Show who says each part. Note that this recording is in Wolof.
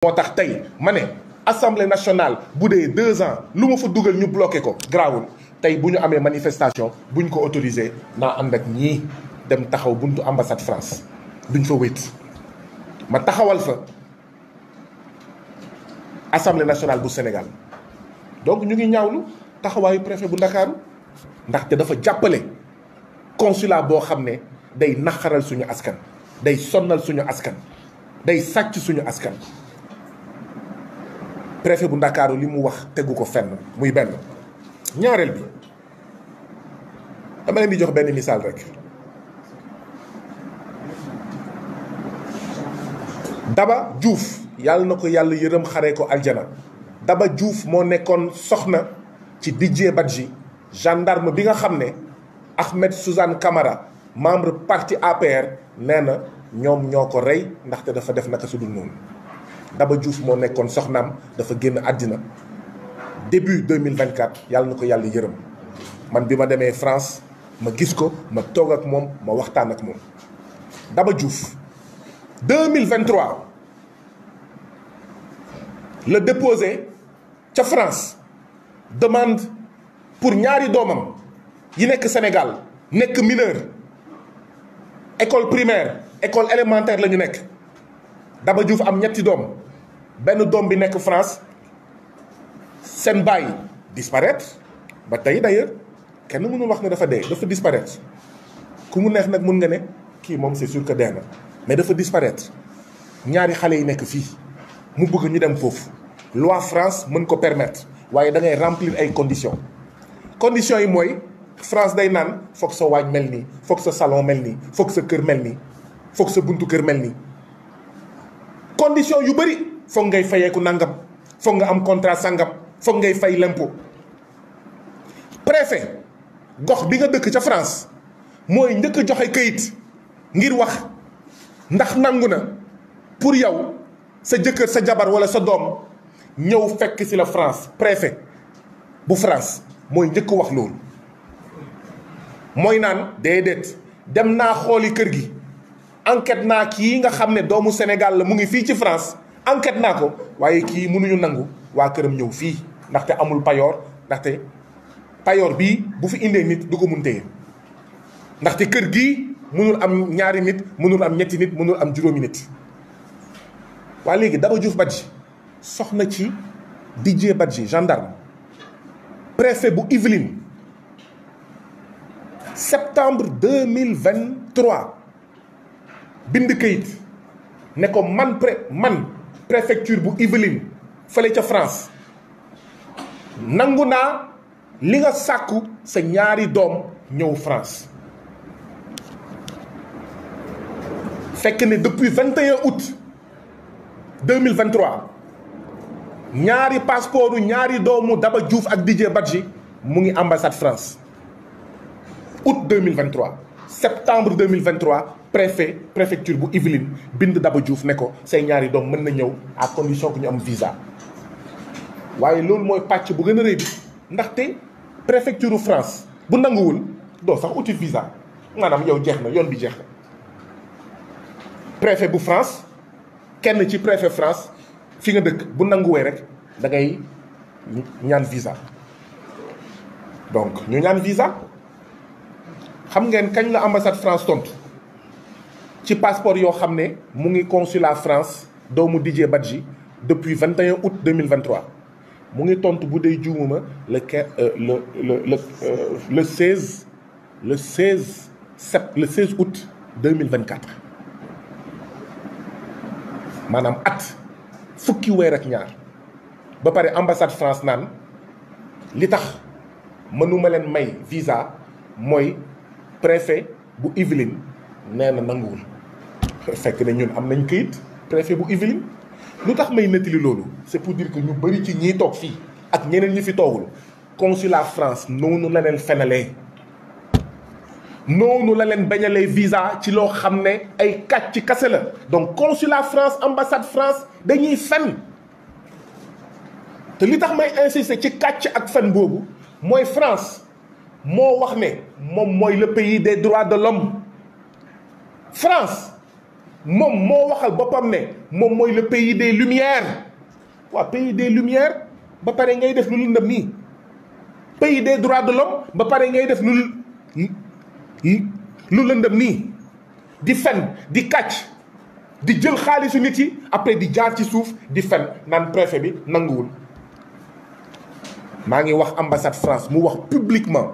Speaker 1: moo tax tey ma ne assemblée nationale bu dee 2 ans lu ma fa dugal ñu bloqué ko grawul tey bu ñu amee manifestation bu ñu ko autorisé naa ànd ak ñii dem taxaw buntu ambassade France duñ fa wét ma taxawal fa assemblée nationale bu Sénégal donc ñu ngi ñaawlu taxawaayu préfet bu Ndakaaru ndaxte dafa jàppale consulat boo xam ne day naxaral suñu askan day sonnal suñu askan day sàcc suñu askan préfet bu Ndakaaru li mu wax tegu ko fenn muy benn ñaareel bi dama leen di jox benn misaal rek Daba Diouf yàlla na ko yàlla yërëm xaree ko aljana Daba Diouf moo nekkoon soxna ci Didier Badji gendarme bi nga xam ne Ahmed Suzanne Camara membre parti APR nee na ñoom ñoo ko rey ndaxte dafa def naka su dul noonu Daba Diouf moo nekkoon soxnaam dafa génn àddina début 2024 yàlla na ko yàlla yërëm man bi ma demee France ma gis ko ma toog ak moom ma waxtaan ak moom Daba Diouf 2023 la déposé ca France demande pour ñaari doomam yi nekk Sénégal nekk mineur école primaire école élémentaire la ñu nekk Daba Diouf am ñetti doom benn doom bi nekk France seen baay disparaître ba tey d'ailleurs kenn mënul wax ne dafa dee dafa disparaître ku mu neex nag mun nga ne kii moom c'est sûr que dee na mais dafa disparaître ñaari xale yi nekk fii mu bëgg ñu dem foofu loi France mën ko permettre waaye da ngay remplir ay conditions yi mooy France day naan foog sa waañ mel nii foog sa salon mel nii foog sa kër mel nii foog sa buntu kër mel nii conditions yu bëri foog ngay fayeeku nangam foog nga am contrat sangam foog ngay fay l'impôt préfet gox bi nga dëkk ca France mooy njëkk a joxe këyit ngir wax ndax nangu na pour yow sa jëkkër sa jabar wala sa doom ñëw fekk ci la France préfet bu France mooy njëkk wax loolu mooy naan déedéet dem naa xooli kër gi enquête naa kii nga xam ne doomu Sénégal la mu ngi fii ci France enquête naa ko waaye kii mënuñu nangu waa këram ñëw fii ndaxte amul payoor ndaxte payoor bii bu fi indee nit du ko mun téye ndaxte kër gii mënul am ñaari nit mënul am ñetti nit mënul am juróomi nit waa léegi Daba Diouf Badji soxna ci Didier Badji gendarme préfet bu Yvelines septembre 2023 bind kayit ne ko man préfecture bu Yvelines fële ca France nangu naa li nga sàkku sa ñaari doom ñëw France fekk ne depuis 21 août 2023 ñaari passeport ñaari doomu Daba Diouf ak Didier Badji mu ngi ambassade France août 2023 septembre 2023 préfecture bu Yvelines bind Daba Diouf ne ko say ñaari doom mën na ñëw à condition que ñu am visa waaye loolu mooy pàcc bu gën a rëy bi ndaxte préfecture France bu nanguwul doo sax uti visa maanaam yow jeex na yoon bi jeex na préfet bu France kenn ci préfet France fi nga dëkk bu nanguwee rek da ngay ñaan visa donc ñu ñaan visa xam ngeen kañ la ambassade France tontu ci passeport yoo xam ne mu ngi consulat France doomu Didier Badji depuis 21 août 2023 mu ngi tontu bu dee juumuma le 16 août 2024 maanaam at fukki weer ak ñaar ba pare ambassade France naan li tax mënuma leen may visa mooy préfet bu Yvelines nee na nanguwul fekk ne ñun am nañ këyit préfet bu Yvelines lu tax may nettali loolu c'est pour dire que ñu bëri ci ñiy toog fii ak ñeneen ñi fi toogul consulat France noonu la leen fenalee noonu la leen bañalee visa ci loo xam ne ay kàcc kase la donc consulat France ambassade France dañuy fen te li tax may insister ci kàcc ak fen boobu mooy France moo wax ne moom mooy le pays des droits de l'homme France moom moo waxal boppam ne moom mooy le pays des lumières. waa pays des lumières ba pare ngay def lu lëndëm nii. pays des droits de l'homme ba pare ngay def lu lëndëm nii. di fen di kàcc di jël xaalisu nit yi après di jaar ci suuf di fen naan préfet bi nanguwul. maa ngi wax ambassade France mu wax publiquement